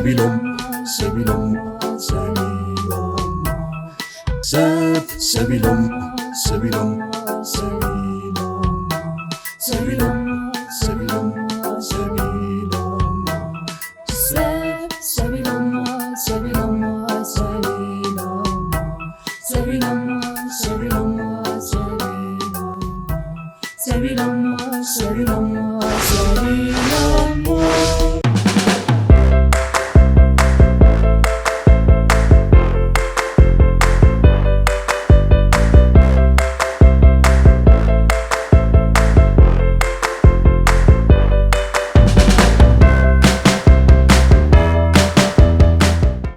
ሰቢሎም ሰቢሎም ሰቢሎም ሰብ ሰቢሎም ሰቢሎም ሰቢሎም ሰቢሎም ሰቢሎም ሰቢሎም ሰብ ሰቢሎም ሰቢሎም ሰቢሎም ሰቢሎም ሰቢሎም ሰቢሎም ሰቢሎሞ ሰቢሎሞ ሰቢሎሞ።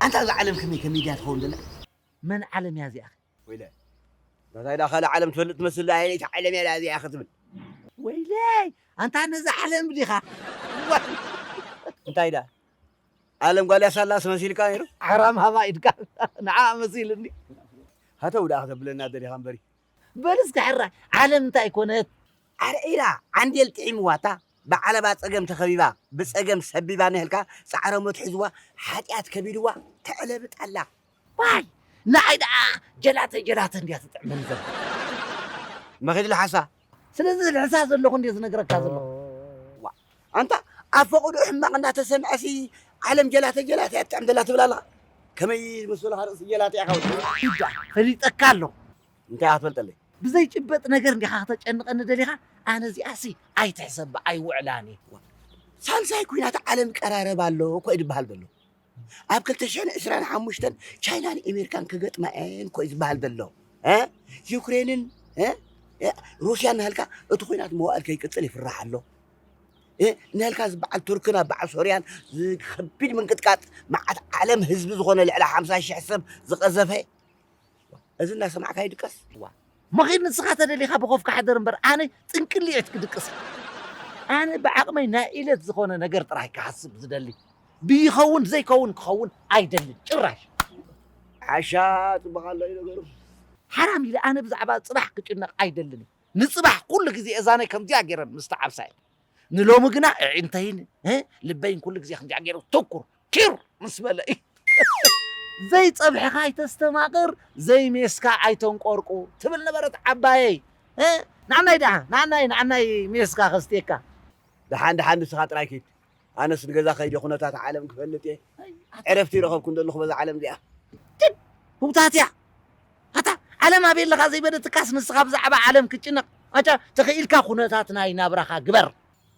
ኣንታ እዛ ዓለም ከመይ ከመይ ድያ ትኸውን ዘላ? መን ዓለም እያ እዚኣ? ወይለ፣ እንታይ ዳ ካልእ ዓለም ትፈልጥ ትመስል? ኣየነይቲ ዓለም እያ እዚኣ ክትብል? ወይለይ፣ ኣንታ ነዛ ዓለም ዲኻ? እንታይ ዳ? ዓለም ጓል ያሳላስ መሲልካ ነይሩ? ሓራም ሃባ ኢድካ ንዓ መሲልኒ። ሃተው ደኣ ከተብለና ደሊኻ እምበሪ። በል እስከ ሕራይ፣ ዓለም እንታይ ኮነት? ኣረ ኢላ፣ ዓንዴል ጥዒምዋ እታ ብዓለባ ጸገም ተኸቢባ፣ ብጸገም ሰቢባ ንህልካ ጻዕረ ሞት ሒዝዋ፣ ሓጢኣት ከቢድዋ፣ ተዕለብጥ ኣላ። ዋይ፣ ንዓይ ደኣ ጀላተ ጀላተ እንድያ ትጥዕመኒ ዘላ። መኺድ ልሓሳ። ስለዚ ልሕሳ ዘለኹ እንድየ ዝነግረካ ዘለኹ። ዋ፣ ኣንታ ኣብ ፈቐድኡ ሕማቕ እናተሰምዐሲ ዓለም ጀላተ ጀላተ እያ ትጥዕም ዘላ ትብል ኣለኻ። ከመይ ዝመሰለኻ ርእሲ ጀላተ ኢኻ ወዲ። ኢዳ፣ ፈሊጠካ ኣለኹ። እንታይ ኢኻ ትፈልጠለይ? ብዘይጭበጥ ነገር እንዲኻ ከተጨንቐኒ ደሊኻ? ኣነ እዚኣሲ ኣይትሕሰባ፣ ኣይውዕላን እየ። ሳልሳይ ኲናት ዓለም ቀራረብ ኣሎ እኮ እዩ ዝበሃል ዘሎ። ኣብ ክልተ ሽሕን ዕስራን ሓሙሽተን ቻይናን ኣሜሪካን ክገጥማ እየን እኮ እዩ ዝበሃል ዘሎ። እ? ዩክሬንን፣ እ? እ? ሩስያን ናሃልካ እቲ ኲናት መዋእል ከይቅጽል ይፍራሕ ኣሎ። እ? ናሃልካ ዝበዓል ቱርክን ኣብ በዓል ሶርያን ዝ-፣ ከቢድ ምንቅጥቃጥ መዓት ዓለም ህዝቢ ዝኾነ ልዕሊ ሓምሳ ሽሕ ሰብ ዝቐዘፈ። እዚ እናሰማዕካ ይድቀስ። ዋ። መኺድ ንስኻ ተደሊኻ ብኾፍካ ሕደር እምበር ኣነ ጥንቅሊዕት ክድቅስ። ኣነ ብዓቕመይ ናይ ኢለት ዝኾነ ነገር ጥራይ ክሓስብ ዝደሊ። ብይኸውን ዘይከውን ክኸውን ኣይደልን ጭራሽ። ሓሻ ጽቡቕ ኣሎ እዩ ነገሩ። ሓራም ኢለ ኣነ ብዛዕባ ጽባሕ ክጭነቕ ኣይደልን። ንጽባሕ ኩሉ ግዜ እዛነይ ከምዚኣ ገይረ ምስ ተዓብሳ እየ። ንሎሚ ግና ኣዒንተይን፣ እ፣ ልበይን ኩሉ ግዜ ከምዚኣ ገይሩ ትኩር ኪር ምስ በለ እዩ። ዘይጸብሕኻ ኣይተስተማቕር፣ ዘይሜስካ ኣይተንቆርቁ ትብል ነበረት ዓባየይ። እ፣ ንዓናይ ደኣ፣ ንዓናይ፣ ንዓናይ ሜስካ ከስትየካ። ደሓን፣ ደሓን ንስኻ ጥራይ ኪድ። ኣነስ ንገዛ ከይደ ኩነታት ዓለም ክፈልጥ እየ። ኣይ፣ ኣታ ዕረፍቲ ይረኸብኩ እንደለኹ በዛ ዓለም እዚኣ። ትድ፣ ህውታት እያ። ኣታ ዓለም ኣበይ ኣለኻ ዘይበለትካስ ንስኻ ብዛዕባ ዓለም ክትጭነቕ። ኣታ ተኽኢልካ ኩነታት ናይ ናብራኻ ግበር።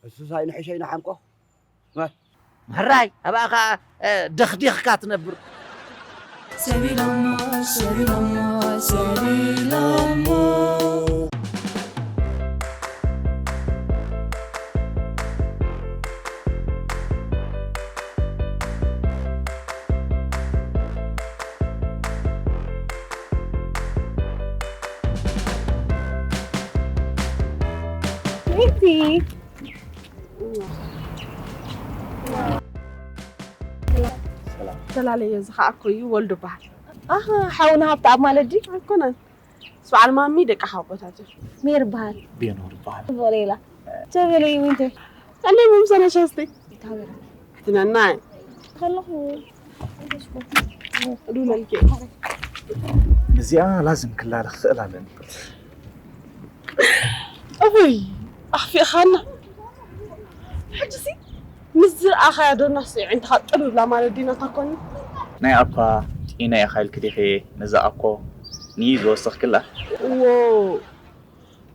እሱስ ኣይንሕሸ ይንሓምቆ። መ-፣ ሕራይ፣ ኣብኣ ኸኣ፣ እ፣ ደኽዲኽካ ትነብር። ሰቢሎሞ፣ ሰቢሎሞ፣ ሰቢሎሞ። ቤቲ። ሰላም። ተላለየ ዝኸኣኮ እዩ ወልዱ በሃል። ኣሃ፣ ሓውና ሃብተኣብ ማለት ድዩ? ኣይኮነን። ምስ በዓል ማሚ ደቂ ሓወቦታት እዮም። ሜር በሃል። ቤኖር በሃል። ጽቡቕ ሌላ። ተበለይ ዊንተር። እንዴ ሙምሰነ ሸስቲ። ታበረ። ትነናይ። ከለኹ። ዱለልኪ። እዚኣ ላዝም ክላለ ክኽእል ኣለኒ። እውይ፣ ኣኽፊእኻና። ሕጂሲ ምስ ዝረኣኻያ ዶ እናስ ኣዒንትኻ ጥብ ብላ ማለት ድዩ ናታ ኮኒ? ናይ ኣኳ ጢነ ኢኻ ኢልኪ ዲኺ ነዛ ኣኮ ንይ ዝወሰኽክላ? እዎ፣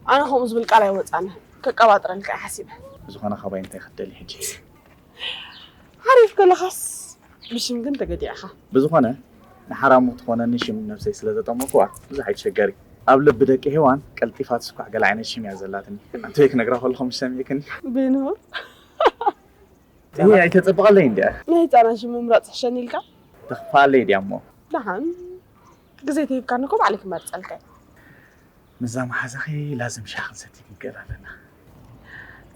ኣነ ከምኡ ዝብል ቃል ኣይወጻኒ። ከቀባጥረልካ እየ ሓሲበ። ብዝኾነ ካባይ እንታይ ክትደሊ ሕጂ? ሓሪፍ ከለኻስ ብሽም ግን ተገዲዕኻ። ብዝኾነ ንሓራሙ ትኾነኒ ሽም ነብሰይ ስለ ዘጠመኩዋ ብዙሕ ኣይትሸገሪ። ኣብ ልቢ ደቂ ሄዋን ቀልጢፋ ትስኳዕ ገለ ዓይነት ሽም እያ ዘላትኒ። ኣንተ ክነግራ ከለኹ ምስ ሰሚዕክኒ። ቤንሆር። ውይ ኣይተጸብቐለይ እንድያ። ናይ ህጻናት ሽም ምምራጽ ሕሸኒ ኢልካ? ተኽፍኣለይ ድያ እሞ? ደሓን ግዜ ተሂብካኒ እኮ ባዕለይ ክመርጸልካ እየ። ምስዛ መሓዛኺ ላዝም ሻሂ ክንሰቲ ክንክእል ኣለና።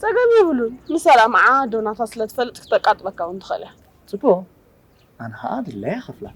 ጸገም የብሉን። ንሰላምዓ ዶናታ ስለ ትፈልጥ ክተቃጥበካ እውን ትኽእል እያ። ጽቡቕ። ኣነ ኸኣ ድላየ እኸፍላ።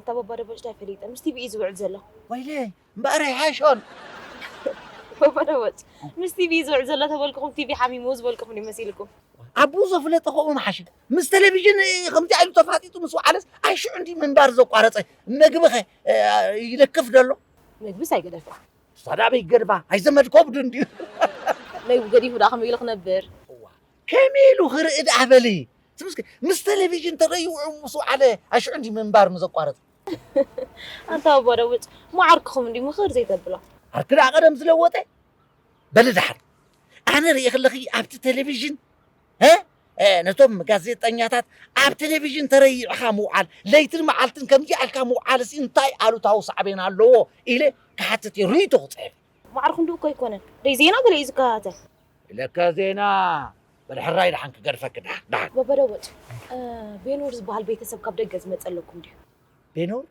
እታ ባባ ደቦጭ እንታይ ፈሊጠ? ምስ ቲቪ እዩ ዝውዕል ዘሎ። ወይለ እምበኣር ኣይሓሾን። ባባ ደቦጭ ምስ ቲቪ እዩ ዝውዕል ዘሎ ተበልኩኹም፣ ቲቪ ሓሚሙ ዝበልኩኹም እዩ መሲልኩም። ኣቡ ዘፍለጠ ከምኡ ምሓሸ። ምስ ቴሌቪዥን ከምዚ ኢሉ ተፋጢጡ ምስ ወዓለስ ኣይሽዑ እንዲ ምንባር ዘቋረጸ። መግብኸ ይለክፍ ደሎ? መግብስ ኣይገደፈ። ሳዳበይ ገድባ ኣይዘመድ ከብዱ እንድዩ። መግቢ ገዲፉ ደኣ ከመይ ኢሉ ክነብር? ከመይ ኢሉ ክርኢ ደኣ በሊ። ትምስክ ምስ ቴሌቪዥን ተረይኡ ምስ ወዓለ ኣሽዑ እንዲ ምንባር ምዘቋረጽ። ኣንታ ኣቦ ደውጭ፣ ማዓርክኹም እንዲ ምኽር ዘይተብሎ። ዓርክ ደኣ ቀደም ዝለወጠ። በሊ ደሓር ኣነ ርእየ ከለኺ ኣብቲ ቴሌቪዥን፣ እ? እ፣ ነቶም ጋዜጠኛታት ኣብ ቴሌቪዥን ተረይዕኻ ምውዓል፣ ለይትን መዓልትን ከምዚ ኣልካ ምውዓልሲ እንታይ ኣሉታዊ ሳዕቤን ኣለዎ ኢለ ክሓትት እየ፣ ርእይቶ ክጽሕፍ። ማዕርኹም ድኡ እኮ ኣይኮነን። ደይ ዜና ገለ እዩ ዝከታተል። ኢለካ ዜና፣ በል ሕራይ ደሓን ክገድፈኪ ደሓን፣ ደሓን። በበደወጭ፣ እ፣ ቤኖር ዝበሃል ቤተሰብ ካብ ደገ ዝመጸ ኣለኩም ድዩ? ቤኖር?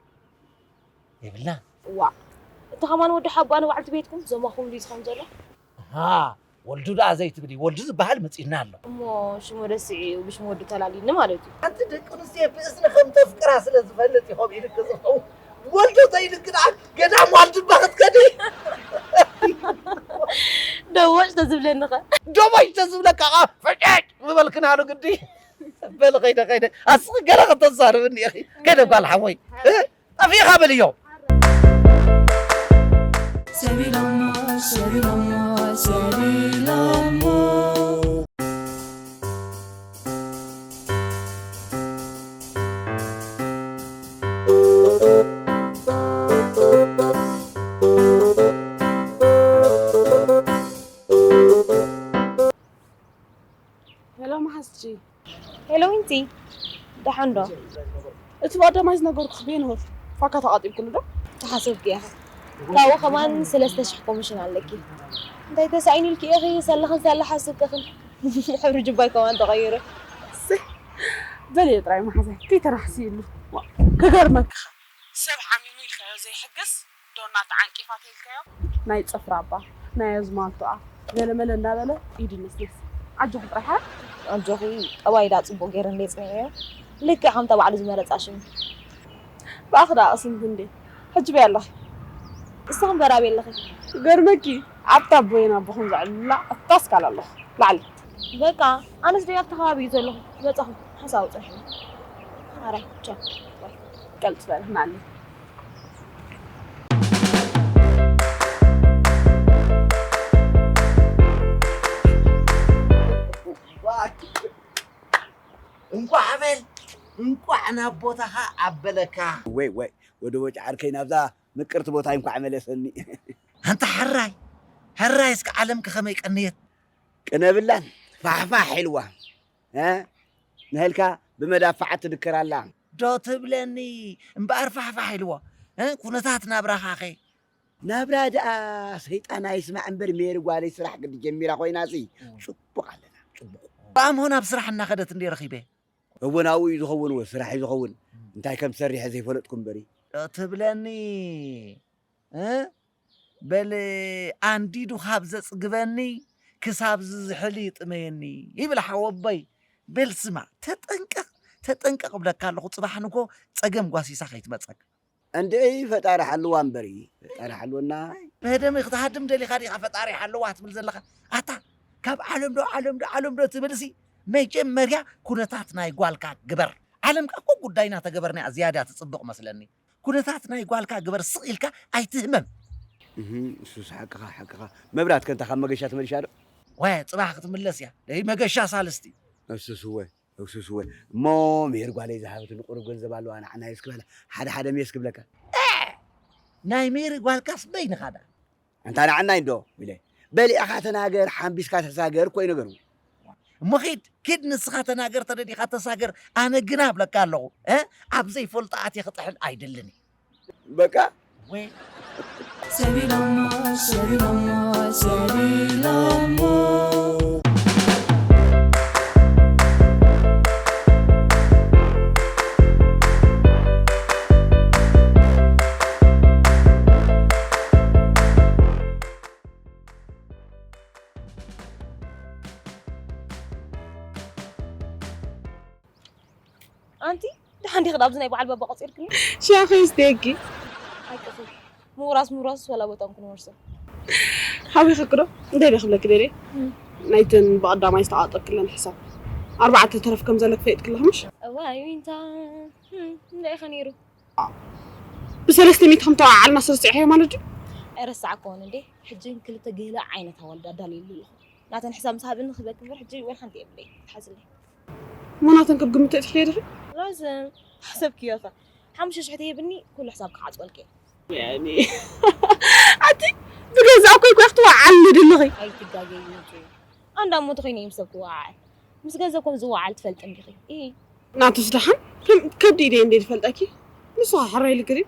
የብልናን። ዋእ፣ እቲ ከማን ወዲ ሓባ ንባዕልቲ ቤትኩም ዞማኹም ድዩ ዝኸውን ዘሎ? ኣሃ፣ ወልዱ ደኣ ዘይትብሊ፣ ወልዱ ዝበሃል መጺእና ኣሎ። እሞ ሽሙ ረሲዑ እዩ፣ ብሽም ወዱ ተላልዩኒ ማለት እዩ። ኣንቲ ደቂ ኣንስትዮ ብእዝኒ ከም ተፍቅራ ስለ ዝፈልጥ እዩ ከምኡ ኢልኪ ዝኸውን። ወልዱ ተይልኪ ደኣ ገዳም ዋልድባ ክትከዲ። ደወጭ ተዝብለኒ ኸ? ደወጭ ተዝብለካ ኸ ፍጭጭ ምበልክናሉ ግዲ። በል ኸይደ፣ ኸይደ። ኣስኺ ገለ ከተዛርብኒ ኢኺ። ከይደ ጓል ሓሞይ። እ? ጠፊእኻ በልዮ። ሰቢሎሞ፣ ሰቢሎሞ፣ ሰቢሎሞ። ሄሎ መሓዝቲ። ሄሎ ዊንቲ፣ ደሓን ዶ? እቲ ብቐዳማይ ዝነገርኩኺ ቤንሆር ፋካ ተቓጢልኩሉ ዶ? ተሓሰብኪ ኢኺ። ካብኡ ከማን ሰለስተ ሽሕ ኮሚሽን ኣለኪ። እንታይ ተሳኢኑልኪ ኢኺ? ሰለኽን ሰለ ሓስብክኽን። ሕብሪ ጅባይ ከማን ተቐይሩ። እሰይ፣ በልዮ ጥራይ መሓዛይ፣ ከይተናሕስይሉ። ዋ፣ ክገርመኪ ኸ። ሰብ ሓሚሙ ኢልካዮ ዘይሕግዝ፣ ዶና ተዓንቂፋ ተይልካዮ። ናይ ጽፍራ እባ፣ ናይ ኣዝማልቶኣ፣ ገለመለ እንዳበለ ኢዱ ይነስነስ። ኣጆኺ ጥራሕ። ኣጆኺ፣ ጠባይ ደኣ ጽቡቕ ገይረ እንደ ጽኒዐዮ። ልክዕ ከምታ ባዕሉ ዝመረጻ ሽም። ብኣኺ ደኣ ቅስንቲ እንዴ። ሕጂ በይ ኣለኺ። ንስኺ እምበር ኣበይ ኣለኺ? ገርመኪ፣ ኣብታ ኣቦይን ኣቦኹም ዘዕልሉላ እታ ስካላ ኣለኹ። ላዕሊ። በቃ፣ ኣነስ ደይ ኣብቲ ከባቢ እዩ ዘለኹ። በጻኹ፣ ሓሳዊ ጽንሑ። ሓራይ፣ ቻው። ቀልጥ በል፣ ናኒ። እንቋዕ በል፣ እንቋዕ ናብ ቦታኻ ኣበለካ። ወይ፣ ወይ፣ ወዲ ቦጭ ዓርከይ ናብዛ ምቅርቲ ቦታ እንኳዕ መለሰኒ። ኣንታ ሕራይ፣ ሕራይ እስከ ዓለምከ ከመይ ቀነየት? ቅነ ብላን ፋሕፋሕ ኢልዋ። እ? ንህልካ ብመዳፍዓት ትድክር ኣላ። ዶ ትብለኒ እምበኣር ፋሕፋሕ ኢልዎ። እ? ኩነታት ናብራኻኸ? ናብራ ደኣ ሰይጣን ኣይስማዕ እምበር ሜሪ ጓለይ ስራሕ ግዲ ጀሚራ ኮይናሲ እም። ጽቡቕ ኣለና። ጽቡቕ። ብኣምሆ ናብ ስራሕ እናኸደት እንዴ ረኺበ? እወ ናብኡ እዩ ዝኸውን፣ እወ ስራሕ እዩ ዝኸውን። እም። እንታይ ከም ትሰርሕ ዘይፈለጥኩ እምበሪ። ዶ ትብለኒ? እ? በል ኣንዲዱ ካብ ዘጽግበኒ ክሳብ ዝዝሕል ይጥመየኒ ይብል ሓወቦይ። በል ስማዕ፣ ተጠንቀቕ፣ ተጠንቀቕ እብለካ ኣለኹ። ጽባሕ ንግሆ ጸገም ጓሲሳ ከይትመጸካ። እንድዒ ፈጣሪ ሓልዋ እምበሪ፣ ፈጣሪ ሓልወና። ብህደመይ ክትሃድም ደሊኻ ዲኻ ፈጣሪ ሓልዋ ትብል ዘለኻ? ኣታ ካብ ዓለም ዶ፣ ዓለም ዶ፣ ዓለም ዶ ትብልሲ፣ መጀመርያ ኩነታት ናይ ጓልካ ግበር። ዓለምካ እኮ ጉዳይና ተገበርናያ ዝያዳ ትጽብቕ መስለኒ። ኩነታት ናይ ጓልካ ግበር፣ ስቕ ኢልካ ኣይትህመም። እህ፣ እሱስ ሓቅኻ፣ ሓቅኻ። መብራት ከንታ ካብ መገሻ ተመሊሻ ዶ? ወ፣ ጽባሕ ክትምለስ እያ። ደይ መገሻ ሳልስቲ። እሱስ እወ፣ እሱስ እወ። እሞ ሜር ጓለይ ዝሃበትኒ ቁሩብ ገንዘብ ኣለዋ፣ ንዓናይ እስኪ በላ። ሓደ ሓደ ሜስ ክብለካ። እ! ናይ ሜሪ ጓልካስ በይንኻ ደኣ። ኣንታ ንዓናይ እንዶ ኢለ፣ በሊዕኻ ተናገር፣ ሓምቢስካ ተሳገር እኮ እዩ ነገሩ። እሞ ኺድ፣ ኪድ ንስኻ ተናገር፣ ተደሊኻ ተሳገር፣ ኣነ ግና እብለካ ኣለኹ፣ እ? ኣብ ዘይፈልጦ ኣትየ ክጥሕል ኣይደልን እየ። በቃ። ወይ። ሰቢሎሞ፣ ሰቢሎሞ፣ ሰቢሎሞ። ኣንቲ፣ ደሓን ዲኺ ኣብዚ ናይ በዓል ባባ ቆጺርክኒ? ሻኺ ስተኪ ሓቅኺ። ምውራስ ምውራስ ወላ ቦታን ክንወርሶ። ሓቢኽኪ ዶ? እንታይ ዶ ክብለኪ ደልየ? ናይተን ብቐዳማይ ዝተኣጠክለን ሕሳብ ኣርባዕተ ተረፍ ከም ዘለክ ፈይጥኪ ኣለኽ ምሽ? እዋይ ዊንታ። እንታይ ኢኸ ነይሩ? ብሰለስተ ሚእቲ ከም ተዋዓልና ስርጽዕዮ ማለት ድዩ? ኣይረሳዕክዎን እንዴ? ሕጂ ክልተ ገለ ዓይነት ኣዋልድ ኣዳልየሉ ኣለኹ። ናተን ሕሳብ ምስ ሃብኒ ክበክ እምበር ሕጂ ወላ ሓንቲ የብለይ። ትሓዝለይ። ሞናተን ከብ ግምት እትሕልየ ድኺ? ላዝም ሓሰብክዮ ኸ ሓሙሽተ ሽሕ ተሂብኒ ኩሉ ሕሳብ ክዓጽወልክ እየ። ኣቲ ብገዛእ እኮ ይኮ ክትወዓልኒ ድልኺ። ኣይትጋገዩ። ኣንዳ እሞ ተኸይነ ይምሰብ ክወዓል ምስ ገንዘብ ከም ዝወዓል ትፈልጥ እንዲኺ። ኢ ናቱስ ደሓን ከም ከብዲ ኢደ እንዴ ትፈልጠኪ? ንሱ ኸ ሕራይ ልግሪ።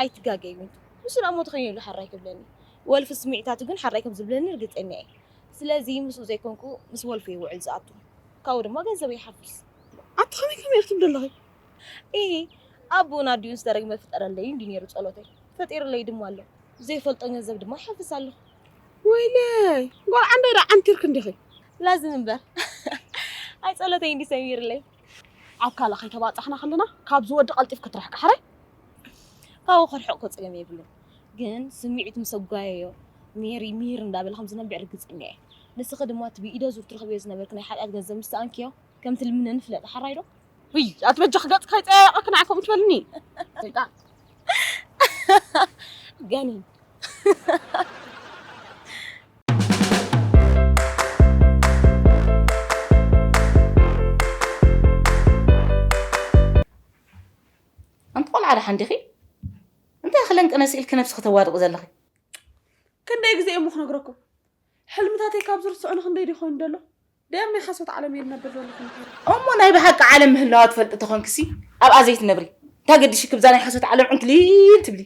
ኣይትጋገዩ። ንሱ ዳ እሞ ተኸይኑ ኢሉ ሕራይ ክብለኒ ወልፊ ስምዒታቱ ግን ሕራይ ከም ዝብለኒ ርግጸኛ እየ። ስለዚ ምስኡ ዘይኮንኩ ምስ ወልፊ ይውዕል ዝኣቱ ካብኡ ድማ ገንዘብ ይሓፍስ። ኣቲ ከመይ ከመይ ክትብሊ ኣለኺ? ኢ ኣቦና ድዩ ዝተረግመ ፍጠረለይ እንዲ ነይሩ ጸሎተይ ፈጢርለይ ድማ ኣሎ። ዘይፈልጦ ገንዘብ ድማ ይሓፍስ ኣለኹ። ወይለይ ጓል ዓንዳይ ዳ ዓንቲርክ እንዲኺ። ላዝም እምበር ኣይ ጸሎተይ እንዲ ሰሚርለይ። ኣብ ካልእ ከይተባጻሕና ከለና ካብ ዝወዲ ቀልጢፍ ክትርሕቂ ሕራይ። ካብኡ ክርሕቕ እኮ ጸገም የብሉን። ግን ስምዒት ምስ ኣጓየዮ ሜሪ ሚር እንዳበለ ከም ዝነብዕ ርግጸኛ እየ። ንስኺ ድማ እቲ ብኢደ ዙር ትረኽብዮ ዝነበርክ ናይ ሓጢኣት ገንዘብ ምስ ሰኣንክዮ ከም ትልምነኒ ፍለጢ ሓራይ ዶ? ውይ ኣቲ በጃኺ ገጽ ከይጸያየቐኪ ንዓይ ከምኡ ትበልኒ። ሰይጣን። ጋኔን። ኣንቲ ቆልዓ ደሓን ዲኺ? እንታይ ክለንቅነስ ኢልኪ ነብስኺ ተዋድቂ ዘለኺ? ክንደይ ግዜ እሞ ክነግረኩም? ሕልምታተይ ካብ ዝርስዑ ንክንደይ ድዩ ኮይኑ ዘሎ? ደም ናይ ሓሶት ዓለም እየ ዝነብር ዘለኹ። እሞ ናይ ብሓቂ ዓለም ምህላዋ ትፈልጢ ተኾንክሲ ኣብኣ ዘይትነብሪ። እንታይ ገዲሽኪ ብዛ ናይ ሓሶት ዓለም ዕንክሊል ትብሊ?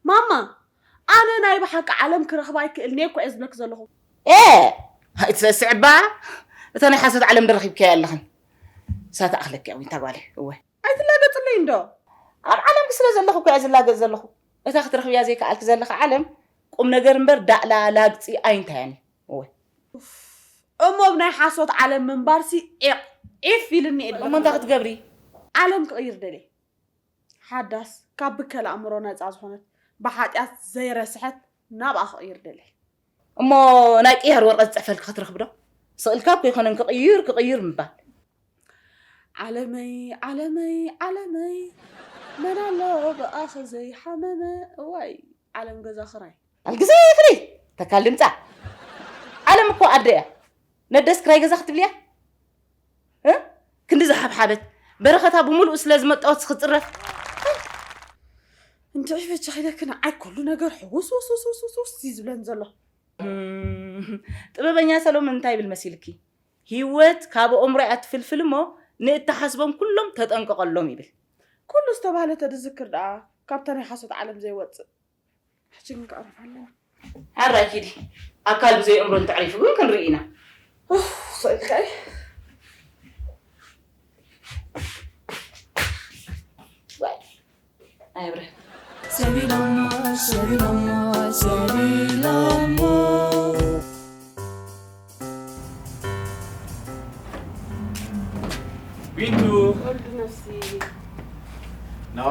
ማማ፣ ኣነ ናይ ብሓቂ ዓለም ክረኽባ ኣይክእልን እየ እኮ እየ ዝብለኪ ዘለኹ። ኤ፣ ኣይትሰስዕባ። እታ ናይ ሓሶት ዓለም ዶ ረኺብካያ ኣለኽን? እሳ ትኣኽለኪ እያ ዊንታ ጓለይ። እወ። ኣይትላገጽለይ እንዶ። ኣብ ዓለም ስለ ዘለኹ እኮ እየ ዝላገጽ ዘለኹ። እታ ክትረኽብያ ዘይከኣልኪ ዘለኺ ዓለም ቁም ነገር እምበር ዳእላ ላግጺ ኣይንታያን እዩ። እወ። እሞ ብናይ ሓሶት ዓለም ምንባርሲ ዒቕ ዒፍ ኢልኒ እየ። እሞ እንታይ ክትገብሪ? ዓለም ክቕይር ደልየ። ሓዳስ ካብ ብከል ኣእምሮ ነጻ ዝኾነት ብሓጢኣት ዘይረስሐት ናብኣ ክቕይር ደልየ። እሞ ናይ ቅያር ወረቐት ዝጽሕፈልኪ ክትረኽቢ ዶ? ስቕ ኢልካ እኮ ኣይኮነን ክቕይር ክቕይር ምባል። ዓለመይ ዓለመይ ዓለመይ መን ኣሎ ብኣኺ ዘይሓመመ። እዋይ ዓለም ገዛ ክራይ። ኣልግዘ ክሪ ተካል ድምጻ። ዓለም እኮ ኣደ እያ። ነደስ ክራይ ገዛ ክትብልያ? እ? ክንዲ ዝሓብሓበት በረኸታ ብምሉኡ ስለ ዝመጠወት ክትጽረፍ። እንድዒ በጃኺ ኢለኪ ንዓይ ኩሉ ነገር ሕውስ ውስ ውስ ውስ ውስ ውስ እዩ ዝብለኒ ዘሎ። ጥበበኛ ሰሎሞን እንታይ ይብል መሲልኪ? ህይወት ካብ ኣእምሮ እያ ትፍልፍል እሞ ንእትሓስቦም ኩሎም ተጠንቀቐሎም ይብል። ኩሉ ዝተባህለ ተድዝክር ደኣ ካብታ ናይ ሓሶት ዓለም ዘይወፅእ። ሕጂ ግን ክዕርፍ ኣለና። ሕራይ ኪዲ። ኣካል ብዘይ ኣእምሮ እንተዕሪፉ ግን ክንርኢ ኢና። ኡፍ፣ ስቕ ኢልካ እየ። ኣይብረ። ሰቢሎሞ ሰቢሎሞ ሰቢሎሞ። ቢንቱ ወልድ ነፍሲ ኖ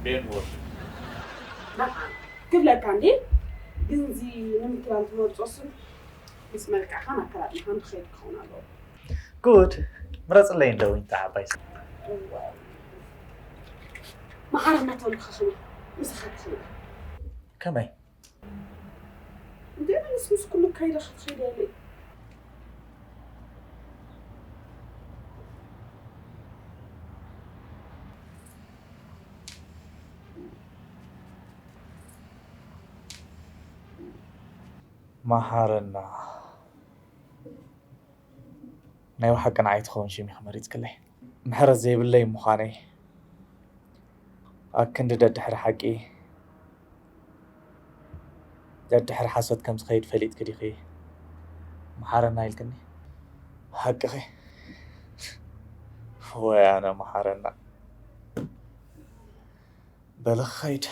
ቤን ወርድ በቃ ክብለካ እንዴ። ግን እዚ ንምክላል ትመርጾ ስም ምስ መልክዕኻን ኣከዳድናኻን ዝኸይድ ክኸውን ኣለዎ። ጉድ ምረፅለይ እንደ ዊንታ ዓባይ ሰብ። መሓር እናተበልኩ ከኸመ ምሳኻ ትኽእል። ከመይ? እንዴ ኣነስ ምስ ኩሉ ካይዳ ክትኸይድ እየ። መሓረና። ናይ ብሓቂ ንዓይ ትኸውን ሽም ኢኺ መሪጽክለይ። ምሕረት ዘይብለይ ምዃነይ ኣብ ክንዲ ደድሕሪ ሓቂ ደድሕሪ ሓሶት ከም ዝኸይድ ፈሊጥኪ ዲኺ መሓረና ኢልክኒ? ሓቅኺ ወይ ኣነ መሓረና። በለ ክኸይድ።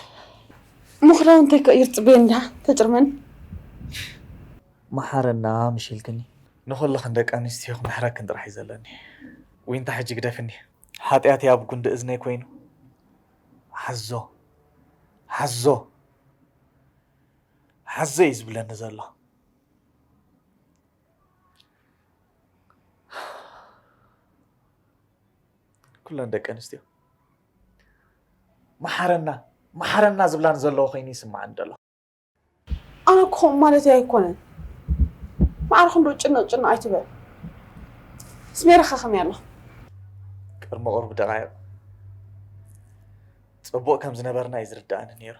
እሞ ክዳውንተይ ክቕይር ጽበየ እንድያ ተጭርመኒ። መሓረና ምሽ ኢልክኒ። ንኹልኽን ደቂ ኣንስትዮ ክምሕረክን ጥራሕ እዩ ዘለኒ። ዊንታ ሕጂ ግደፍኒ። ሓጢኣተይ ኣብ ጉንዲ እዝነይ ኮይኑ፣ ሓዞ፣ ሓዞ፣ ሓዞ እዩ ዝብለኒ ዘሎ። ኩለን ደቂ ኣንስትዮ፣ "መሓረና፣ መሓረና" ዝብላኒ ዘለዋ ኮይኑ ይስምዓኒ ዘሎ። ኣነ እኮ ከምኡ ማለተይ ኣይኮነን። ማዕረ ክንዶ ጭንቕ ጭንቕ ኣይትበል። ስሜርኻ ከመይ ኣሎ? ቅድሚ ቁሩብ ደቓይቕ ጽቡቕ ከም ዝነበርና እዩ ዝርድኣኒ ነይሩ።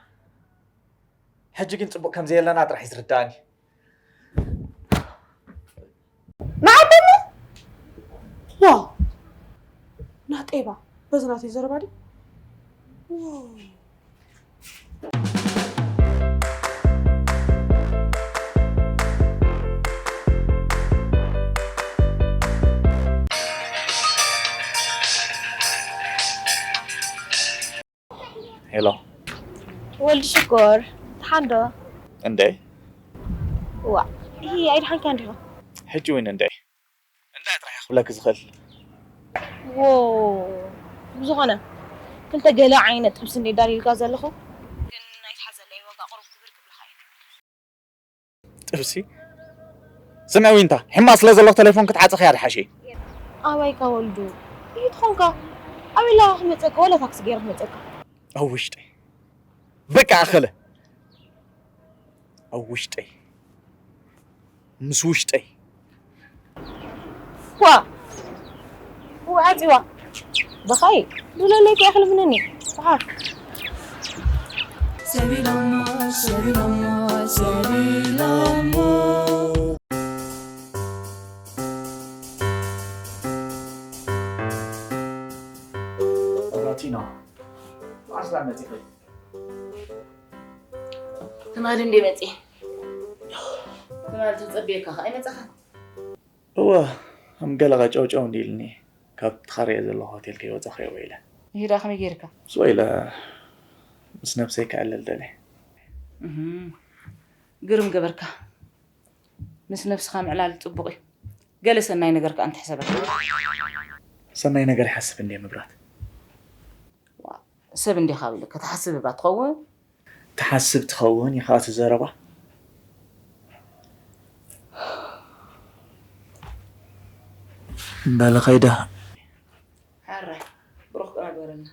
ሕጂ ግን ጽቡቕ ከም ዘየለና ጥራሕ እዩ ዝርድኣኒ። ንዓበኒ? ዋ! ናጤባ፣ በዚ ናተይ ዘረባ ድዩ? ሄሎ። ወልድ ሽኮር፣ ደሓን ዶ? እንዴ? ዋ፣ ይሄ ኣይደሓንካን ዲኻ? ሕጂ እውን እንዴ? እንታይ ጥራሕ ክብለክ ዝኽእል? ዎ፣ ብዝኾነ፣ ክልተ ገለ ዓይነት ጥብሲ እንዴ ዳልዩልካ ዘለኹ፣ ግን ኣይትሓዘለይ፣ ዋጋ ቁሩብ ክብር ክብልኻ እየ። ጥብሲ? ስምዒ ዊንታ፣ ሕማቕ ስለ ዘለኹ ተሌፎን ክትዓጽኽያ ድሓሽ። ኣባይካ ወልዱ፣ ይትኾንካ? ኣበይ ኢልካ ክመጸካ? ዋላ ታክሲ ገይረ ክመጸካ? ኣብ ውሽጠይ። በቃ ኣኸለ። ኣብ ውሽጠይ። ምስ ውሽጠይ። ዋ! ዋ፣ ኣጽዋ! በኻይ፣ ዱለለይ ከይኽልምነኒ። በኻ። ሰቢሎሞ፣ ሰቢሎሞ፣ ሰቢሎሞ። ራቲና፣ ኣስላ መጺኺ። ትማሊ እንዴ መጺ? ትማሊ ተጸብየካ ከኣ ኣይመጻኻን? እወ፣ ከም ገለ ቀጨውጨው እንዲልኒ፣ ካብቲ ካርየ ዘለኹ ሆቴል ከይወጻኹ እየ ኢለ። ይዳ ከመይ ጌርካ? ስወ ኢለ፣ ምስ ነብሰይ ከዕልል ደልየ። እህም፣ ግርም ገበርካ። ምስ ነብስኻ ምዕላል ጽቡቕ እዩ። ገለ ሰናይ ነገር ከኣ እንተሕሰበካ። ሰናይ ነገር ይሓስብ እንድየ ምብራት። ዋ፣ ሰብ እንዲኻ ኢሉ ክትሓስብ እባ ትኸውን? ትሓስብ ትኸውን እዩ ከኣ እቲ ዘረባ። በለ ኸይደ። ሕራይ፣ ብሩኽ ቀን ግበረልና።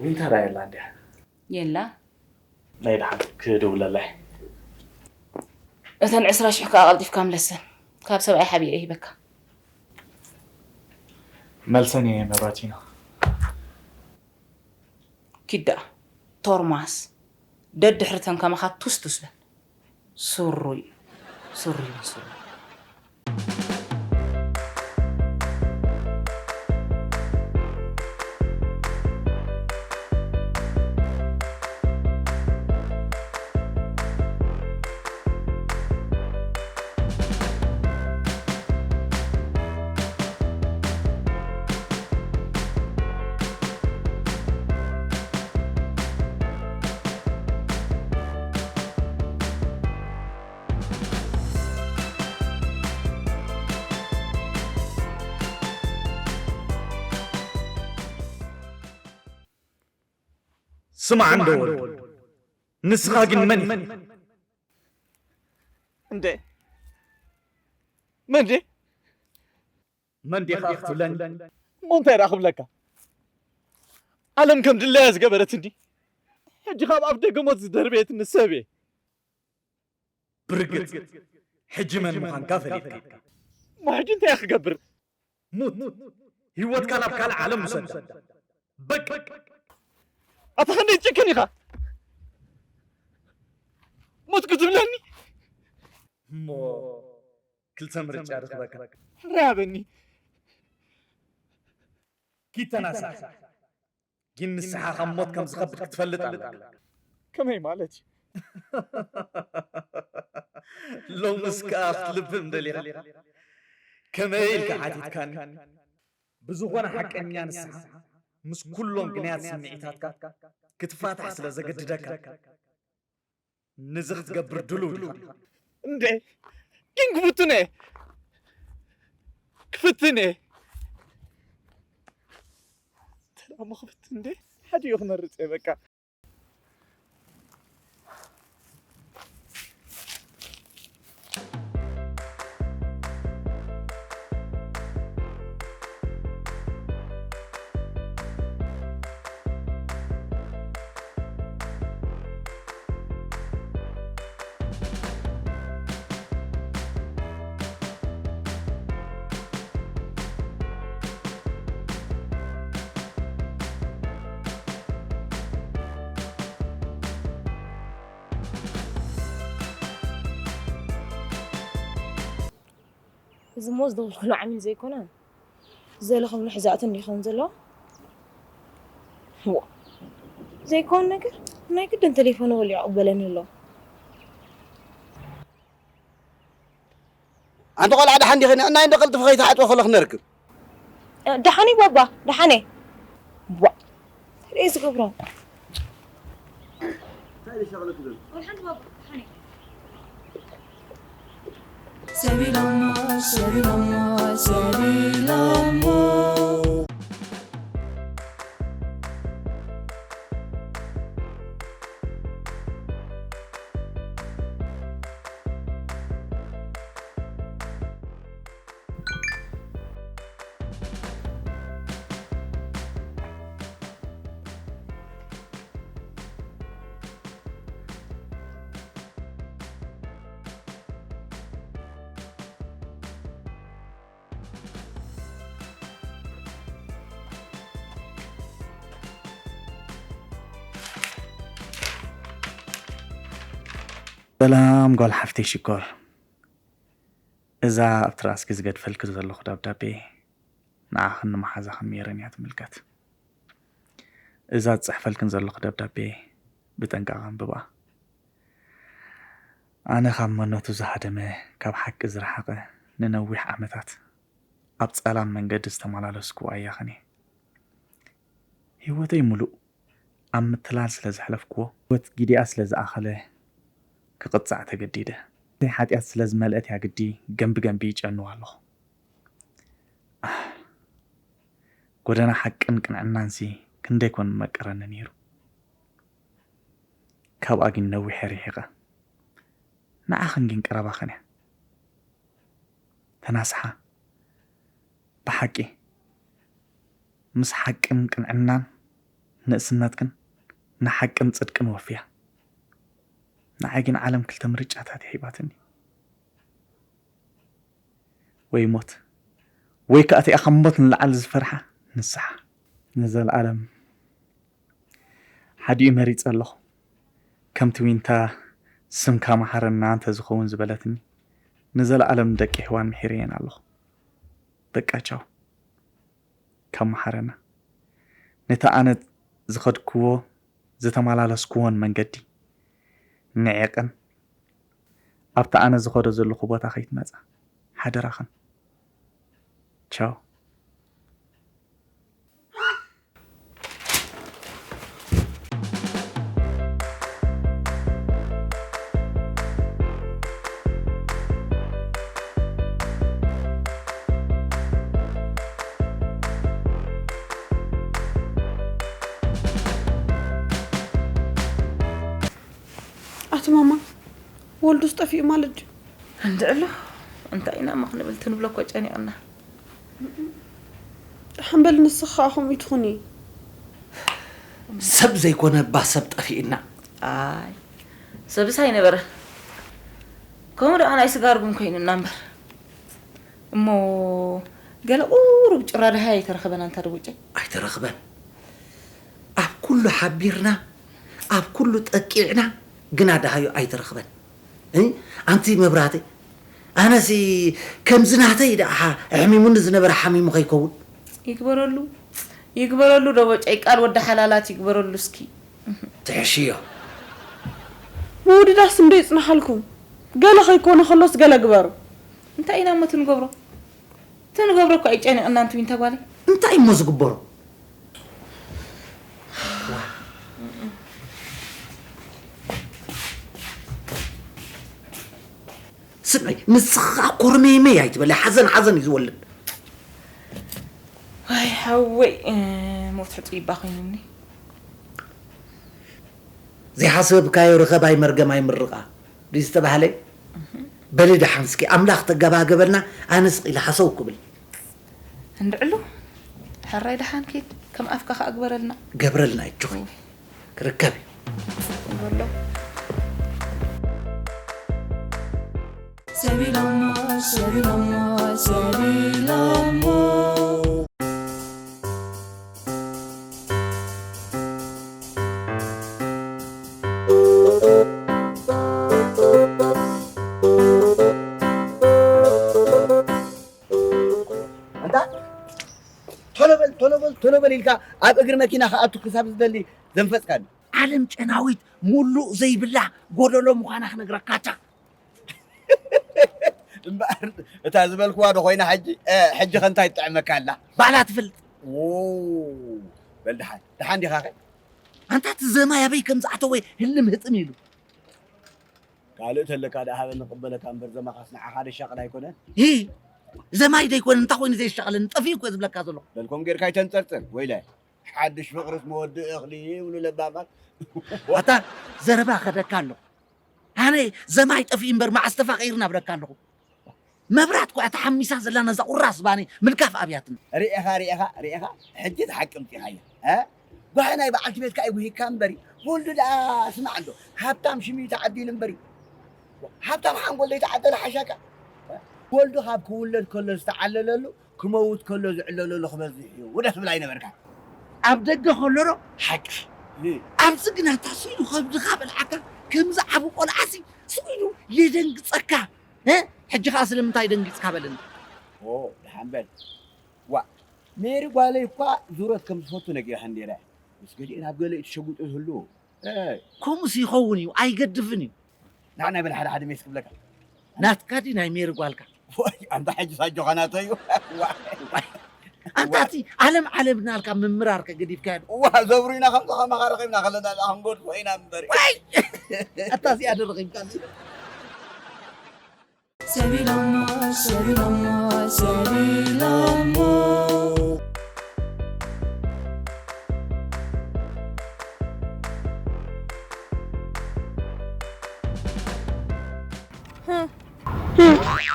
ዊንታ ዳ የላ እንድያ? የላ። ናይ ደሓን ክድውለላ እየ። እተን ዕስራ ሽሕ ከኣ ቀልጢፍካ ምለሰን። ካብ ሰብኣይ ሓቢኤ ይህበካ። መልሰን እየ መብራቲና። ኪድ ደኣ፣ ቶርማስ፣ ደድሕርተን ከማኻ ቱስቱስ በል። ስሩይ፣ ስሩይ፣ ስሩይ። ስማዕ እንዶ ወልዱ፣ ንስኻ ግን መን ኢኻ? እንዴ? መን ድየ? መን ዲኻ ክትብለኒ? እሞ እንታይ ደኣ ክብለካ? ዓለም ከም ድላያ ዝገበረትኒ፣ ሕጂ ካብ ኣፍ ደገ ሞት ዝደርበየትኒ ሰብ እየ። ብርግጽ፣ ሕጂ መን ምዃንካ ፈሊጥካ። እሞ ሕጂ እንታይ እየ ክገብር? ሙት። ህይወትካ ናብ ካልእ ዓለም ውሰዳ። በቃ። ኣታ ክንደይ ትጭክን ኢኻ? ሞት ክትብለኒ? እሞ ክልተ ምርጫ ርኽበካ። ሕራይ ሃበኒ። ኪድ ተናሳሕ። ግን ንስኻ ካብ ሞት ከም ዝኸብድ ክትፈልጥ ኣለካ። ከመይ ማለት እዩ? ሎምስ ከኣ ክትልብም ደሊኻ? ከመይ ኢልካ ሓቲትካኒ? ብዝኾነ ሓቀኛ ንስኻ ምስ ኩሎም ግናያት ስምዒታትካ ክትፋታሕ ስለ ዘገድደካ፣ ነዚ ክትገብር ድሉው ዲኻ? እንዴ፣ ግን ክፍትን እየ። ክፍትን እየ። ኣብ መኽብት እንዴ? ሓደ እዩ ክመርጽ እየ በቃ። እዚ ሞዝ ደወልኩሉ ዓሚል ዘይኮነ፣ ዘለ ከም ንሕዛእቲ እንዲኾን ዘሎ። ዋ፣ ዘይኮን ነገር ናይ ግድን ቴሌፎን ወሊዑ ይቕበለኒ ኣሎ። ኣንቲ ቆልዓ ደሓን ዲኺ? ንዕናይ እንዶ ቀልጥፊ ከይትሓጥቦ ከለኽ ነርክብ። ደሓነይ ባባ፣ ደሓነይ። ዋ፣ እንታይ ዝገብሮ? ሰቢሎሞ፣ ሰቢሎሞ፣ ሰቢሎሞ። ሰላም ጓል ሓፍተይ ሽኮር፣ እዛ ኣብቲ ራእስኪ ዝገድፈልኪ ዘለኹ ደብዳቤ ንዓኽን ንመሓዛኽን ሜሮን እያ ትምልከት። እዛ ዝጽሕፈልክን ዘለኹ ደብዳቤ ብጥንቃቐ ኣንብባ። ኣነ ካብ መኖቱ ዝሃደመ፣ ካብ ሓቂ ዝረሓቐ፣ ንነዊሕ ዓመታት ኣብ ጸላም መንገዲ ዝተመላለስኩ ኣያኽን እየ። ህይወተይ ምሉእ ኣብ ምትላል ስለ ዘሕለፍክዎ፣ ህይወት ጊዲኣ ስለ ዝኣኸለ ክቕጻዕ ተገዲደ። ናይ ሓጢኣት ስለ ዝመልአት እያ ግዲ ገምቢ ገምቢ ይጨንዋ ኣለኹ። ኣህ፣ ጎደና ሓቅን ቅንዕናንሲ ክንደይ ኮን መቀረኒ ነይሩ። ካብኣ ግን ነዊሐ ርሒቐ። ንዓኽን ግን ቀረባኽን እያ። ተናስሓ። ብሓቂ፣ ምስ ሓቅን ቅንዕናን ንእስነትክን ንሓቅን ጽድቅን ወፍያ። ንዓይ ግን ዓለም ክልተ ምርጫታት እያ ሂባትኒ። ወይ ሞት፣ ወይ ከኣ እቲኣ ካብ ሞት ንላዕሊ ዝፈርሓ ንስሓ። ንዘለኣለም ሓዲኡ መሪጸ ኣለኹ። ከምቲ ዊንታ ስምካ መሓረና እንተ ዝኸውን ዝበለትኒ፣ ንዘለኣለም ንደቂ ሔዋን ምሒረየን ኣለኹ። በቃ ቻው። ካብ መሓረና፣ ነቲ ኣነ ዝኸድክዎ ዝተመላለስክዎን መንገዲ ንዒቕን ኣብቲ ኣነ ዝኸዶ ዘለኹ ቦታ ከይትመጻ ሓደራኽን። ቻው። ኣቲ ማማ፣ ወልዱስ ጠፊኡ ማለት ድዩ? እንድዕሎ፣ እንታይ ኢና እሞ ክንብል፣ ትንብሎ እኮ ጨኒቕና። ሓምበል፣ ንስኺ ኸኣ ከምኡ ትኹኒ። ሰብ ዘይኮነ እባ ሰብ ጠፊእና። ኣይ፣ ሰብስ ኣይነበረ። ከምኡ ደኣ ናይ ስጋ ርጉም ኮይኑና እምበር። እሞ ገለ ቁሩብ ጭራ ደሃይ ኣይተረኸበን ኣንታ ደቦጨይ? ኣይተረኽበን። ኣብ ኩሉ ሓቢርና፣ ኣብ ኩሉ ጠቂዕና፣ ግና ደሃዩ ኣይተረኽበን። እ? ኣንቲ መብራህተይ፣ ኣነሲ ከምዚ ናተይ ደኣ ኣሕሚሙኒ ዝነበረ ሓሚሙ ከይከውን። ይግበረሉ፣ ይግበረሉ ደቦጨይ፣ ቃል ወዲ ሓላላት ይግበረሉ እስኪ። ትሕሽዮ። ምውድዳስ እንዶ ይጽንሓልኩም። ገለ ከይኮነ ከሎስ ገለ ግበሩ። እንታይ ኢና እሞ እቲ ንገብሮ? እቲ ንገብሮ እኮ ኣይጨኒቕናን ትዊንታ ጓለይ። እንታይ እሞ ዝግበሮ? ስምዒ፣ ንስኻ ኮርመይመይ ኣይትበለ፣ ሓዘን ሓዘን እዩ ዝወልድ። ኣይ ሓወይ፣ እ፣ ሞት ሕጹይ እባ ኮይኑኒ። ዘይሓሰብካዮ ርኸብ ኣይመርገም ኣይምርቓ ድዩ ዝተባህለ? በሊ ደሓን እስኪ ኣምላኽ ተገባገበልና። ኣነ ስቕ ኢለ ሓሰው ክብል። እንድዕሉ ሕራይ ደሓን ኪድ ከም ኣፍካ ከኣ ግበረልና። ገብረልና እጅኹ ክርከብ እዩ። በሎ። ሰቢሎሞ ሰቢሎሞ ሰቢሎሞ ኣንታ ቶሎ በል ቶሎ በል ቶሎ በል ኢልካ ኣብ እግሪ መኪና ክኣቱ ክሳብ ዝደሊ ዘንፈጽካኒ። ዓለም ጨናዊት ሙሉእ ዘይብላ ጎደሎ ምዃና ክነግረካታ። እምበኣር እታ ዝበልክዋ ዶ ኮይና ሕጂ ሕጂ ከንታይ ትጥዕመካ ኣላ? ባላ ትፍልጥ። በል ደሓን ደሓን ዲኻ ኸ? ኣንታ እቲ ዘማይ ኣበይ ከም ዝኣተወ ህልም ህጥም ኢሉ። ካልእ ተለካ ደኣ ሃበኒ ክቕበለካ እምበር ዘማኻስ ንዓኻ ደሻቕል ኣይኮነን። ሂ ዘማይ ደይኮነ እንታይ ኮይኑ ዘየሻቕለኒ ጠፊኡ እኮ ዝብለካ ዘሎ። በልኮም ጌርካ ኣይተንጠርጥር ወይለ ሓድሽ ፍቕርስ መወድእ እኽሊ ይብሉ ለባማት። ኣታ ዘረባ ከደካ ኣሎ። ኣነ ዘማይ ጠፊኡ እምበር መዓስ ተፋቒርና ብለካ ኣለኹ። መብራት እኳ እታ ሓሚሳ ዘላ ነዛ ቁራስ ባኒ ምልካፍ ኣብያትኒ። ርኢኻ ርኢኻ ርኢኻ ሕጂ ዝሓቂ ምፂኻያ። እ? ጓሂ ናይ በዓልቲ ቤትካ ይጉሂካ እምበሪ ወልዱ ደኣ ስማዕ እንዶ ሃብታም ሽም እዩ ተዓዲሉ እምበሪ ሃብታም ሓንጎል ዘይተዓደለ ሓሻካ። ወልዱ ካብ ክውለድ ከሎ ዝተዓለለሉ ክመውት ከሎ ዝዕለለሉ ክበዝሕ እዩ ውደስ ትብል ኣይነበርካ። ኣብ ደገ ከሎ ዶ ሓቂ ኣብዚ ግና ተስኢሉ ከብድኻ በልዓካ ከምዚ ዓብ ቆልዓሲ ስኢሉ የደንግፀካ። ሕጂ ከዓ ስለምንታይ ደንጊፅካ በለኒ። ደሓን በል ዋ ሜሪ ጓለይ እኳ ዙረት ከም ዝፈቱ ነጊርሃ እንዲረ ምስ ገሊኤን ኣብ ገለ እዩ ተሸጉጡ ዝህሉ። ከምኡስ ይኸውን እዩ ኣይገድፍን እዩ። ንዓናይ በል ሓደ ሓደ ሜስ ክብለካ። ናትካ ድዩ ናይ ሜሪ ጓልካ? ወይ ኣንታ ሕጂ ሳጆኻ ናተዩ። ኣንታ እቲ ዓለም ዓለም እናልካ ምምራር ከገዲፍካዮ ዶ? ዋ ዘብሩ ኢና ከምዚ ከማኻ ረኺብና ከለና ደኣ ክንጎድፎ ኢና እምበሪ። ኣታ እዚኣ ዶ ረኺብካኒ? ሰቢሎሞ ሰቢሎሞ ሰቢሎሞ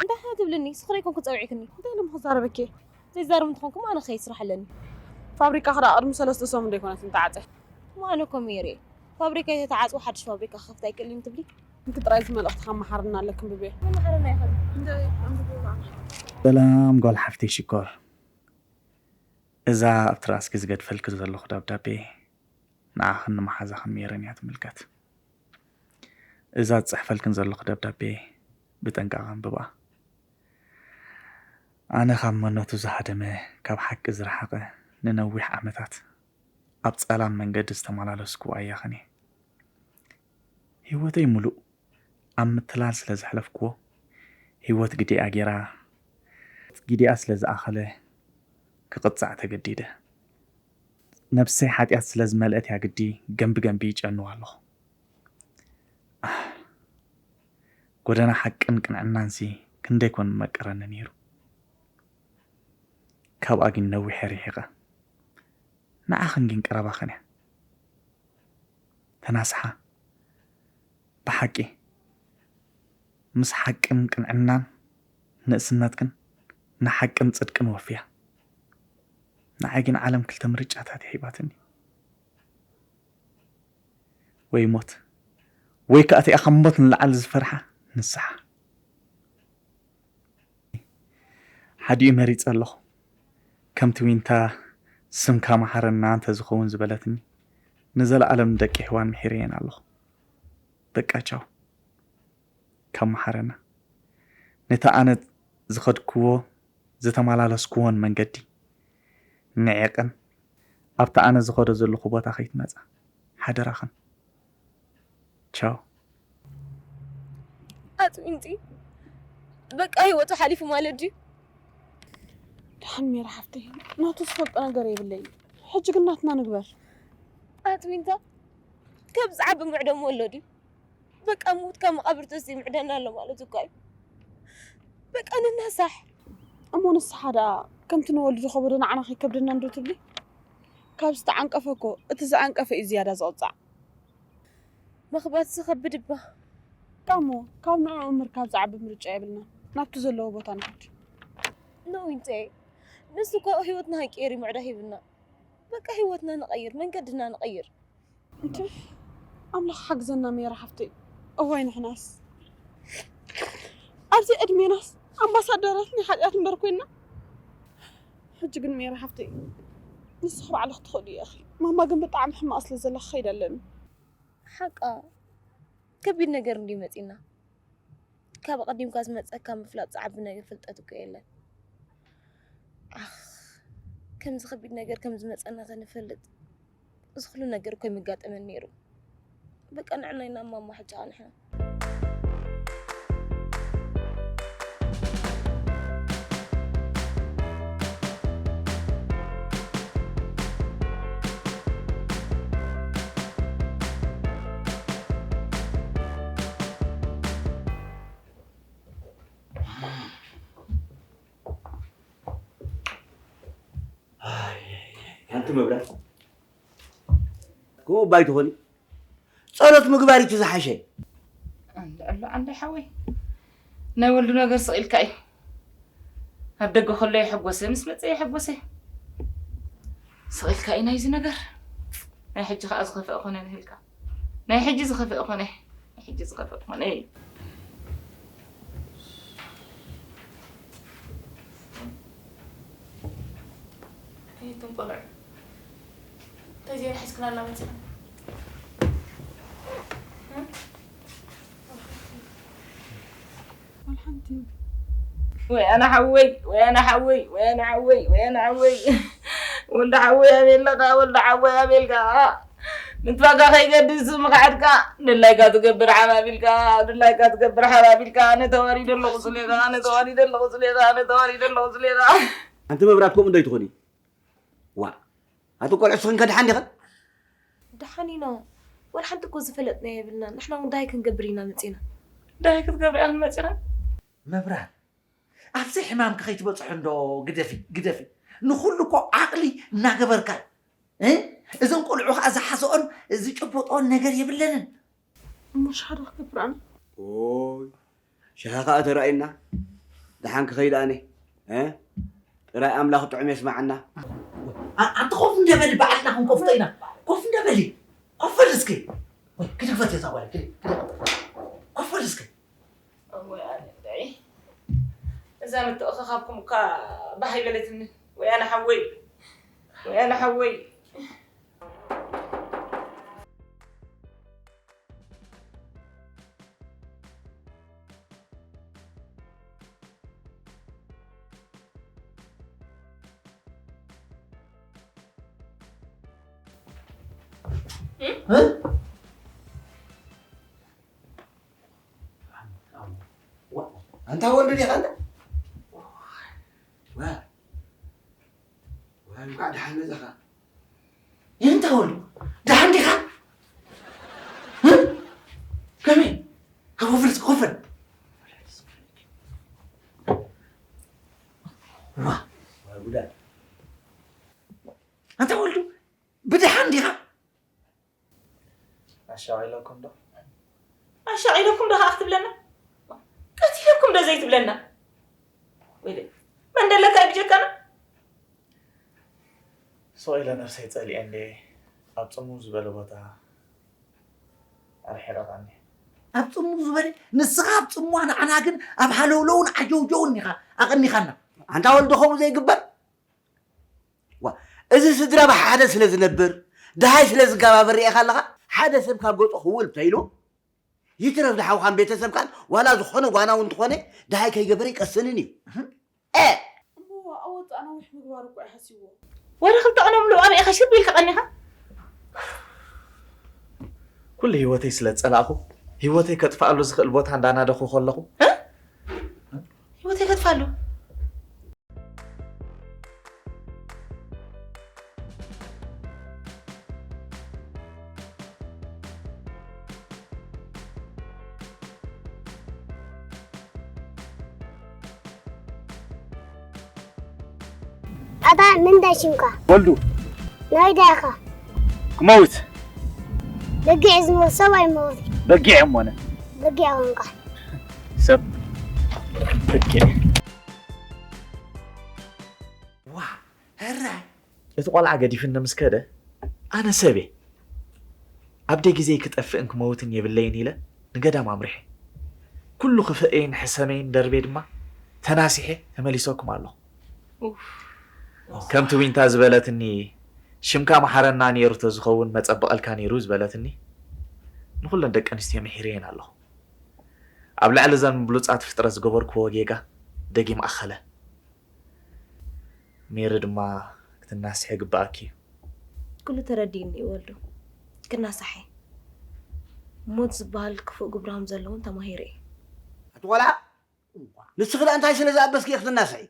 እንታይ ትብልኒ? ስኽረ ይኮንኩ ጸውዒክኒ። እንታይ ኢሎም ክዛረበኪ? ዘይዛረብ እንተኾንኩም ኣነ ከይ ስራሕ ኣለኒ። ፋብሪካ ክዳ ቅድሚ ሰለስተ ሰሙን ደይኮነት እንተዓጸ። ማነ ኮሚሬ ፋብሪካ የተተዓጽወ ሓድሽ ፋብሪካ ክኸፍት ኣይክእልን ትብሊ? እንኪ ጥራይ እዚ መልእኽቲ ከመሓርና ኣለክን ብቤ። መሓረና ይኸል። ሰላም ጓል ሓፍተይ ሽኮር፣ እዛ ኣብቲ ራእስኪ ዝገድፈልኪ ዘለኹ ደብዳቤ ንዓኽን ንመሓዛኽን ሜረን እያ ትምልከት። እዛ ዝጽሕፈልክን ዘለኹ ደብዳቤ ብጥንቃቐ ኣንብባ። ኣነ ካብ መነቱ ዝሃደመ፣ ካብ ሓቂ ዝረሓቐ፣ ንነዊሕ ዓመታት ኣብ ጸላም መንገዲ ዝተመላለስኩ ኣያኽን እየ። ህይወተይ ምሉእ ኣብ ምትላል ስለ ዘሕለፍክዎ፣ ህይወት ግዴኣ ጌራ፣ ግዴኣ ስለ ዝኣኸለ ክቕጻዕ ተገዲደ። ነብሰይ ሓጢኣት ስለ ዝመልአት እያ ግዲ ገምቢ ገምቢ ይጨንዋ ኣለኹ። ኣህ፣ ጎደና ሓቅን ቅንዕናንሲ ክንደይ ኮን መቀረኒ ነይሩ። ካብኣ ግን ነዊሐ ርሒቐ። ንዓኽን ግን ቀረባኽን እያ። ተናስሓ። ብሓቂ ምስ ሓቅን ቅንዕናን ንእስነትክን ንሓቅን ጽድቅን ወፍያ። ንዓይ ግን ዓለም ክልተ ምርጫታት እያ ሂባትኒ። ወይ ሞት ወይ ከኣ እቲኣ ካብ ሞት ንላዕሊ ዝፈርሓ ንስሓ። ሓዲኡ መሪጸ ኣለኹ። ከምቲ ዊንታ ስምካ መሓረና እንተዝኸውን ዝበለትኒ ንዘለኣለም ንደቂ ሄዋን ምሒረየን ኣለኹ። በቃ ቻው። ካብ መሓረና ነቲ ኣነ ዝኸድክዎ ዝተመላለስክዎን መንገዲ ንዒቕን ኣብቲ ኣነ ዝኸዶ ዘለኹ ቦታ ከይትመጻ ሓደራኽን። ቻው። ኣጽቢንጢ በቃ ህይወቱ ሓሊፉ ማለት ድዩ? ደሓን ሜራ ሓፍተይ ናቱ ዝፈልጦ ነገር የብለይን። ሕጂ ግን ናትና ንግበር። ኣጽቢንታ ከም ዝዓቢ ምዕደሞ ኣሎ ድዩ? በቃ ምውት ካብ መቓብር ተስዩ ምዕደና ኣሎ ማለት እኳ እዩ። በቃ ንናሳሕ። እሞ ንስሓ ደኣ ከምቲ ንወልዱ ከበዶ ንዓና ከይከብደና እንዶ ትብሊ? ካብ ዝተዓንቀፈ እኮ እቲ ዝዓንቀፈ እዩ ዝያዳ ዝቕጻዕ። መኽባትሲ ከብድ እባ። ካሞ ካብ ንዕኡ ምርካብ ዝዓቢ ምርጫ የብልና። ናብቲ ዘለዎ ቦታ ንክድ። ንዊንተይ ንሱ እኮ ህይወትና ሃቂር ምዕዳ ሂብና። በቃ ህይወትና ንቐይር፣ መንገድና ንቐይር። እንተ ኣምላኽ ሓግዘና ሜራ ሓፍተይ። እዋይ ንሕናስ ኣብዚ ዕድሜናስ ኣምባሳደራት ናይ ሓጢኣት እምበር ኮይና። ሕጂ ግን ሜራ ሓፍተይ ንስኺ ባዕልኺ ትኽእሊ ኢኺ። ማማ ግን ብጣዕሚ ሕማቕ ስለ ዘላ ክኸይድ ኣለኒ። ሓቃ ከቢድ ነገር እንዲ መፂና። ካብ ኣቐዲምካ ዝመፀካ ምፍላጥ ዝዓቢ ነገር ፍልጠት እኮ የለን። ኣኽ፣ ከምዚ ከቢድ ነገር ከም ዝመፀና ተንፈልጥ፣ እዚ ኩሉ ነገር እኮ ይምጋጠመን ነይሩ። በቃ ንዕና ኢና እማማ ሕጂ ኸዓ ንሕና። ሓንቲ መብራት ከምኡ ባይ ትኾኒ ጸሎት ምግባር እዩ ዝሓሸ። ኣንዳ ኣሎ ኣንዳ ሓወይ ናይ ወልዱ ነገር ስቕ ኢልካ እዩ። ኣብ ደገ ከሎ የሐጎሰ ምስ መፀ የሐጎሰ። ስቕ ኢልካ እዩ ናይዚ ነገር። ናይ ሕጂ ከዓ ዝኸፍአ ኮነ ንህልካ። ናይ ሕጂ ዝኸፍአ ኮነ። ናይ ሕጂ ዝኸፍአ ኮነ። ኣይትም ቆልዑ እንታይ ዜና ሒዝክናና መፅና? ወልሓንቲ ወይ ኣነ ሓወይ ወይ ኣነ ሓወይ ወይ ኣነ ሓወይ ወይ ኣነ ሓወይ ወልደ ሓወይ ኣቤልካ ወልደ ሓወይ ኣቤልካ ንትባካ ከይገድስ ምክዓድካ ድላይካ ትገብር ሓባቢልካ ድላይካ ትገብር ሓባቢልካ ኣነ ተዋሪደ ኣለኹ ስሌካ ኣነ ተዋሪደ ኣለኹ ስሌካ ኣነ ተዋሪደ ኣለኹ ስሌካ ኣንቲ መብራት ከምኡ እንታይ ትኾኒ ዋ ኣቲ ቆልዑ ስኽን ከድሓን ዲኸ ደሓን ኢና። ዋላ ሓንቲ እኮ ዝፈለጥና የብልና። ንሕና እውን ዳይ ክንገብር ኢና መፂና። ዳይ ክትገብር ኢና መፂና። መብራት ኣብዚ ሕማምኪ ከይትበፅሑ እንዶ ግደፊ ግደፊ ንኩሉ እኮ ዓቕሊ እናገበርካ እ እዘን ቆልዑ ከዓ ዝሓዝኦን ዝጭበጥኦን ነገር የብለንን እሞ ሻዶ ክገብር ኣነ ኦይ ሻሂ ከዓ ተራእዩና ደሓን ክኸይድ ኣነ እ ጥራይ ኣምላኽ ጥዑም የስማዓና ኣንቲ ኮፍ እንደበሊ በዓልና ክንከፍቶ ኢና ኮፍ እንደበሊ ኮፍ በል እስኪ ግድፈት እዛ ጓል ኮፍ በል እስኪ እወ ኣነ እንድዒ እዛ ምትእኽኻብኩም እኳ ባህ ኣይበለትኒ ወይ ኣነ ሓወይ ወይ ኣነ ሓወይ ኣንታ ወልዱ ዲኻ እንተ እንኳዕ ደሓን መጻኻ እንታ ወልዱ ደሓን ዲኻ ከመይ ኮፍል ኮፍል ዋ ጉዳ ኣንታ ወልዱ ብደሓን ዲኻ ኣሻቒለኩም ዶ? ኣሻቒለኩም ዶ ከዓ ክትብለና? ቀቲለኩም ዶ ዘይትብለና? ወይለ መን ደለካ እዩ ብጀካና? ስቕ ኢለ ነብሰይ ጸሊኤ እንድየ ኣብ ጽምው ዝበለ ቦታ ኣርሒቐኻ እኒሀ። ኣብ ጽምው ዝበለ ንስኻ ኣብ ጽምዋ ንዓና ግን ኣብ ሃለውለውን ዓጀውጀውን ኢኻ ኣቐኒኻና። ኣንታ ወልዶ ከምኡ ዘይግበር ዋ እዚ ስድራ ብሓደ ስለ ዝነብር ደሃይ ስለ ዝገባበር ርኤኻ ኣለኻ ሓደ ሰብ ካብ ገጾ ክውል ተይሉ ይትረፍ ንሓውኻን ቤተሰብካን ዋላ ዝኾነ ጓናዊ እንተኾነ ደሃይ ከይገበረ ይቀስንን እዩ እ እሞ ኣወጣ ነዊሕ ምግባር እኮ ይሓስብዎ ወረ ክልተ ቀኖም ልኡ ኣበይ ኢኻ ሽብ ኢልካ ቀኒኻ ኩሉ ህይወተይ ስለ ዝጸላእኹ ህይወተይ ከጥፍኣሉ ዝኽእል ቦታ እንዳናደኹ ከለኹ ህይወተይ ከጥፋሉ ኣታ ምንታይ ሽምካ? ወልዱ ናይ ዳኻ? ክመውት በጊዕ ዝመውት ሰብ ኣይመውት። በጊዕ እሞነ በጊዕ ኾንካ። ሰብ በጊዕ ዋ ህራይ እቲ ቆልዓ ገዲፍኒ ምስ ከደ ኣነ ሰብየ ኣብ ደይ ግዜ ክጠፍእን ክመውትን የብለይን ኢለ ንገዳም ኣምሪሐ። ኩሉ ክፍእየይን ሕሰመይን ደርቤ ድማ ተናሲሐ ተመሊሰኩም ኣለኹ። ከምቲ ዊንታ ዝበለትኒ ሽምካ መሓረና ነይሩ ተዝኸውን መጸበቐልካ ነይሩ ዝበለትኒ ንኹለን ደቂ ኣንስትዮ ምሒረየን ኣለኹ። ኣብ ልዕሊ እዘን ብሉጻት ፍጥረት ዝገበርክዎ ጌጋ ደጊም ኣኸለ። ሜሪ ድማ ክትናስሒ ይግብኣኪ እዩ። ኩሉ ተረዲእኒ እዩ ወልዱ። ክናሳሕ እየ። ሞት ዝበሃል ክፉእ ግብሪ ከም ዘለውን ተማሂረ እየ። ኣቲ ቆልዓ ንስኺ ደኣ እንታይ ስለ ዝኣበስኪ ኢኺ ትናስሒ?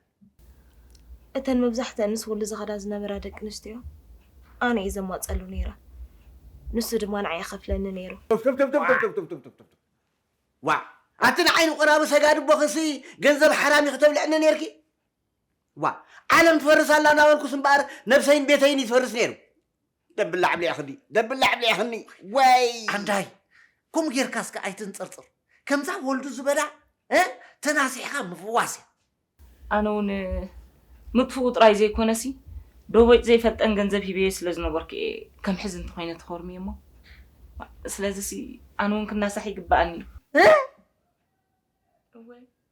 እተን መብዛሕትአንስ ወልዱ ዝኸዳ ዝነበራ ደቂ ኣንስትዮ ኣነ እየ ዘማፀሉ ነይረ። ንሱ ድማ ንዓይ ይኸፍለኒ ነይሩ። ዋ ኣቲ ንዓይ ንቆራቢ ሰጋዲ ቦኽሲ ገንዘብ ሓራሚ ክተብልዕኒ ነይርኪ። ዋ ዓለም ትፈርስ ኣላ እናበልኩስ እምበኣር ነብሰይን ቤተይን እዩ ትፈርስ ነይሩ። ደብላዕ ብሊዕኽኒ ደብላዕ ብሊዕኽኒ ወይ ኣንዳይ ከምኡ ጌርካ እስከ ኣይትንፅርፅር። ከምዛ ወልዱ ዝበላ እ ተናሲሕካ ምፍዋስ እያ። ኣነ እውን ምጥፍኡ ጥራይ ዘይኮነሲ ዶቦጭ ዘይፈልጠን ገንዘብ ሂበዮ ስለ ዝነበርኩ እየ ከም ሕዚ እንተኾይነ ተኾርምየ እሞ ስለዚሲ ኣነ እውን ክናሳሕ ይግበኣኒ እዩ።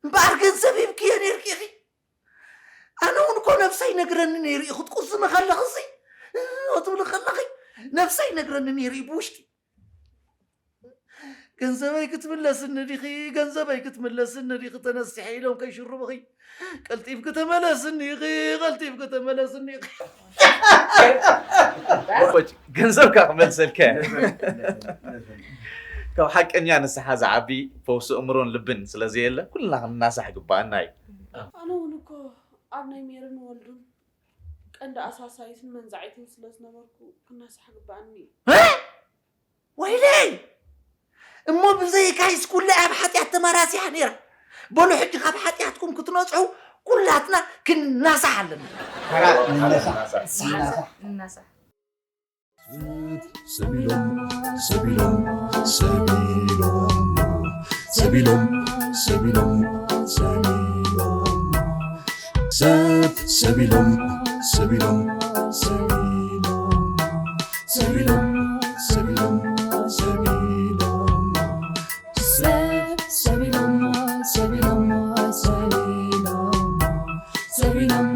እምበኣር ገንዘብ ሂብክዮ ነይርኪ ኢኺ። ኣነ እውን እኮ ነብሰይ ነግረኒ ነይሩ እዩ ክትቁዝሚ ከለኽሲ ትብሊ ከለኺ ነብሰይ ነግረኒ ነይሩ እዩ ብውሽጢ። ገንዘበይ ክትምለስኒ ዲኺ ገንዘበይ ክትምለስኒ ዲኺ ተነሲሐ ኢሎም ከይሽርቡኺ ቀልጢፍኪ ተመለስኒ ኢኺ ቀልጢፍኪ ተመለስኒ ኢኺ። ገንዘብካ ክመልሰልካ እየ። ካብ ሓቀኛ ንስሓ ዝዓቢ ፈውሲ እምሮን ልብን ስለዘየለ ኩልና ክንናሳሕ ግባኣና እዩ። ኣነ እውን እኮ ኣብ ናይ ሜርን ወልዱን ቀንዲ ኣሳሳይትን መንዛዒትን ስለ ዝነበርኩ ክናሳሕ ግባኣኒ እዩ። ወይለይ እሞ ብዘይካይስ ኩለይ ኣብ ሓጢኣት ተመራሲሓ ነይራ። በሉ ሕጂ ካብ ሓጢኣትኩም ክትነፅሑ ኩላትና ክንናሳሕ ኣለና። ሓራ ንነሳ ንናሳ ሰቢሎም ሰቢሎም ሰቢሎም ሰቢሎም ሰቢሎም ሰቢሎም ሰብ ሰቢሎም ሰቢሎም ሰቢሎም ሰቢሎም ሰቢሎም ሰቢሎም ሰብ ሰቢሎም ሰቢሎም ሰቢሎም ሰቢሎም